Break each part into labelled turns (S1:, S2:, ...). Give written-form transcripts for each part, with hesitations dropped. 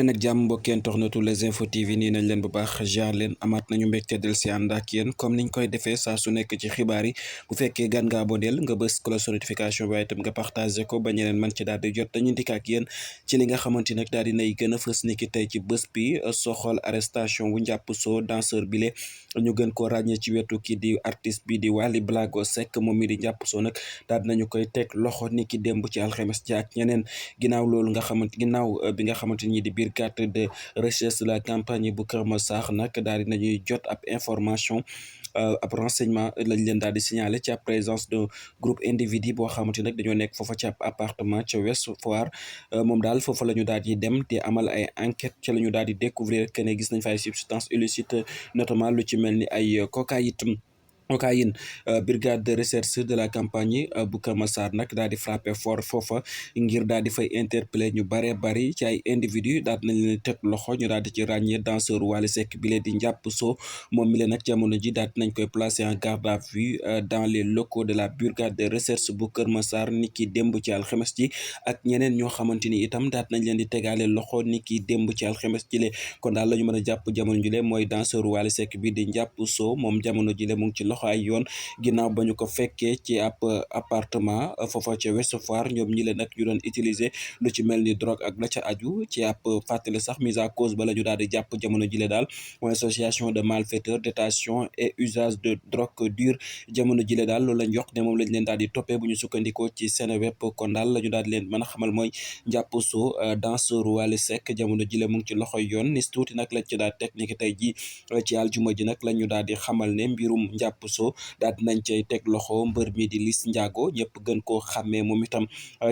S1: leen ak jàmm mbokki internetu les info tv nii nañ leen bu baax jaar leen amaat nañu mbégte del si ànd ak yéen comme niñ koy defee saa su nekk ci xibaar yi bu fekkee gan nga aboneel nga bës cloche notification bi waaye itam nga partagé ko ba ñeneen man ci daal di jot dañu dikk ak yéen ci li nga xamante nag daal di nay gën a fës niki tey ci bés bi soxol arrestation wu njàpp soo danseur bile ñu gën koo ràññee ci wetu kii di artiste bi di Wally Ballago Seck moom mi di njàpp soo nag daal nañu koy teg loxo niki démb ci alxames ji ak ñeneen ginnaaw loolu nga xamante ginnaaw bi nga xamante ni di brigade de recherche de la campagne bu Kër Massar nag daal di nañuy jot ab information ab renseignement lañ leen daal di signaler ci ab présence de groupe individu boo xamante nag dañoo nekk foofa ci ab appartement ca Ouest Foire moom daal foofa la ñu daal di dem di amal ay enquête ca la ñu daal di découvrir que ne gis nañ fa ay substances illicites notamment lu ci mel ni ay cocaïne brigade de recherche de la campagne bu Kër Massar nag daal di frappé fort foofa ngir daal di fay interpeller ñu bare bari ci ay individu daal nañ leen teg loxo ñu daal di ci ràññee danseur Wally Seck bi leen di njàpp soo moom mi leen nag jamono ji daal nañ koy placer en garde à vue dans les locaux de la brigade de recherche bu Kër Massar ni ki démb ci alxames ji ak ñeneen ñoo xamante ni itam daal nañ leen di tegaale loxo ni ki démb ci alxames ji le kon daal la ñu mën a jàpp jamono ji le mooy danseur Wally Seck bi di njàpp soo moom jamono ji le mu ngi ci loxo ay yoon ginnaaw ba ñu ko fekkee ci ab appartement foofa ca Ouest Foire ñoom ñi leen nag ñu doon utiliser lu ci mel ni drogue ak la ca aju ci ab fàttali sax mise à cause ba la ñu daal di jàpp jamono jile daal mooy association de malfaiteurs détention et usage de drogue dure jamono jile daal loolu lañ yokk ne moom lañ leen daal di toppee bu ñu sukkandikoo ci Seneweb kon daal la ñu daal di leen mën a xamal mooy njàpp soo danseur Wally Seck jamono jile mu ngi ci loxoy yoon nis tuuti nag lañ ci daal technique tey ji ci aljuma ji nag la ñu daal di xamal ne mbirum njàpp soo daal nañ cay teg loxo mbër mi di Liss Ndiago ñëpp gën koo xàmmee moom itam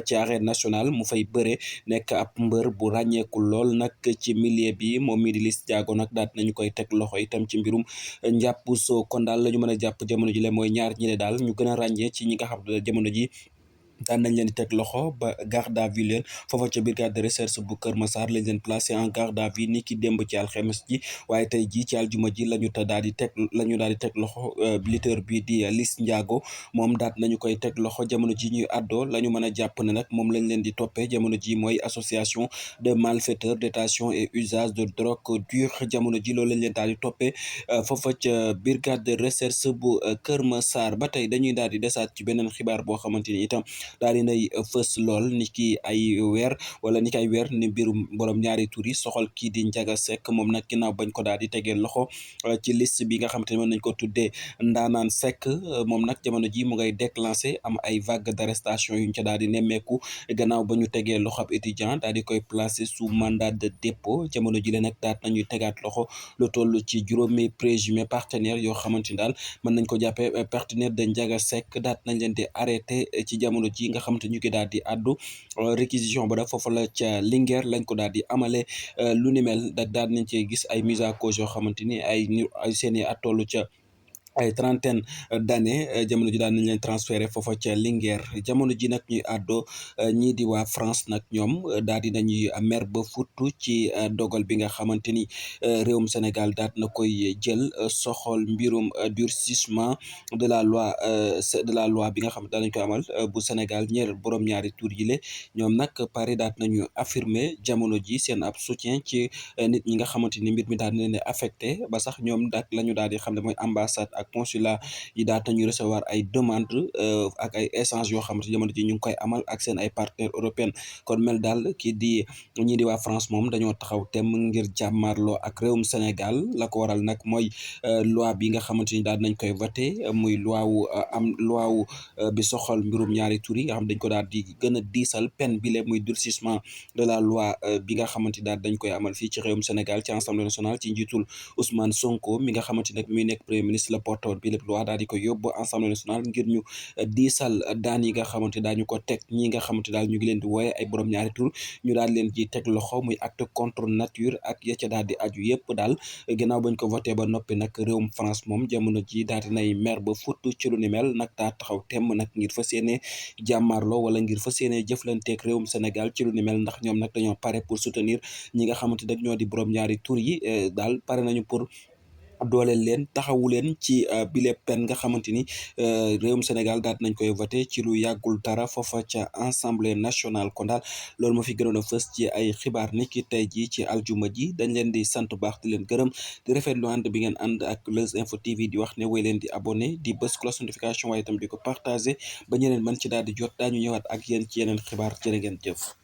S1: ci arène nationale mu fay bëre nekk ab mbër bu ràññeeku lool nag ci milieu bi moom mi di Liss Ndiago nag daal nañu koy teg loxo itam ci mbirum njàpp soo kon daal la ñu mën a jàpp jamono ji le mooy ñaar ñi ne daal ñu gën a ràññee ci ñi nga xam ne jamono ji daan nañ leen di teg loxo ba garde à vue leen foofa ca brigade de recherche bu Kër Massar lañ leen placé en garde à vue ni ki démb ci alxames ji waaye tey jii ci aljuma ji la ñu daal di teg loxo lutteur bi di Liss Ndiago moom daat nañu koy teg loxo jamono ji ñuy àddoo la ñu mën a jàpp ne nag moom lañ leen di toppee jamono ji mooy association de malfaiteurs détention et usage de drogue dure jamono ji loolu lañ leen daal di toppee foofa ca brigade de recherche bu Kër Massar ba tey dañuy daal di desaat ci beneen xibaar boo xamante ni itam daal di nay fës lool ni ki ay weer ni mbirum borom ñaari tur yi soxal kii di Ndiaga Seck moom nag ginnaaw bañ ko daal di tegee loxo ci liste bi nga xamante ne mën nañ ko tuddee Ndaanaan Seck moom nag jamono ji mu ngay déclenché am ay vague d'arrestation yuñ ca daal di nemmeeku gannaaw ba ñu tegee loxo ab étudiant daal di koy placé sous mandat de dépôt jamono ji le nag daat nañuy tegaat loxo lu toll ci juróomi présumé partenaire yoo xamante ni daal mën nañ ko jàppee partenaire de Ndiaga Seck daat nañ leen di arrêté ci jamono ji nga xamante ñu ngi daal di addu réquisition ba da foofu la ca Linguère lañ ko daal di amale lu ni mel daal nañ cee gis ay mise à cause yoo xamante ni ay seeni at tollu ca ay trentaine d'années jamono ji daan nañ leen transféré foofa ca Linguère jamono ji nag ñuy àddoo ñii di waa France nag ñoom daal di nañuy mer ba futtu ci dogal bi nga xamante ni réewum Sénégal daal na koy jël soxol mbirum durcissement de la loi bi nga xam daal nañ koy amal bu Sénégal ñeer borom ñaari tur yi le ñoom nag Paris daal nañu affirmer jamono ji seen ab soutien ci nit ñi nga xamante ni mbir mi daal na leen affecté ba sax ñoom dak la ñu daal di xam ne mooy ambassade consulat yi daata ñu recevoir ay demande ak ay échange yoo xamante jamono ji ñu ngi koy amal ak seen ay partenaires européens kon mel daal kii di ñii di waa France moom dañoo taxaw tem ngir jàmmarloo ak réewum Sénégal la ko waral nag mooy loi bi nga xamante ni daal nañ koy voté muy loi wu bi soxal mbirum ñaari tur yi nga xam dañ ko daal di gën a diisal peine bi le muy durcissement de la loi bi nga xamante daal dañ koy amal fii ci réewum Sénégal ci Assemblée nationale ci njiitul Ousmane Sonko mi nga xamante nag muy nekk premier ministre la porte-parole bi lépp loi daal di ko yóbbu Assemblée nationale ngir ñu diisal daan yi nga xamante daañu ko teg ñi nga xamante daal ñu ngi leen di wooye ay borom ñaari tur ñu daal leen ci teg loxo muy acte contre nature ak ya ca daal di aju yëpp daal ginnaaw bañ ko voté ba noppi nag réewum France moom jamono ji daal di nay mer ba futt ci lu ni mel nag daa taxaw temm nag ngir fas yéene jàmmarloo wala ngir fas yéene jëflanteeg réewum Sénégal ci lu ni mel ndax ñoom nag dañoo pare pour soutenir ñi nga xamante nag ñoo di borom ñaari tur yi daal pare nañu pour dooleel leen taxawu leen ci bile pen nga xamante ni réewum Sénégal daal nañ koy voté ci lu yàggul dara foofa ca assemblée nationale kon daal loolu moo fi gënoon a fës ci ay xibaar ni ki tey jii ci aljuma ji dañ leen di sant baax di leen gërëm di rafetlu ànd bi ngeen ànd ak Leuz Info TV di wax ne way leen di abonné di bës cloche notification waaye itam di ko partagé ba ñeneen mën ci daal di jot daañu ñëwaat ak yéen ci yeneen xibaar jërë ngeen jëf.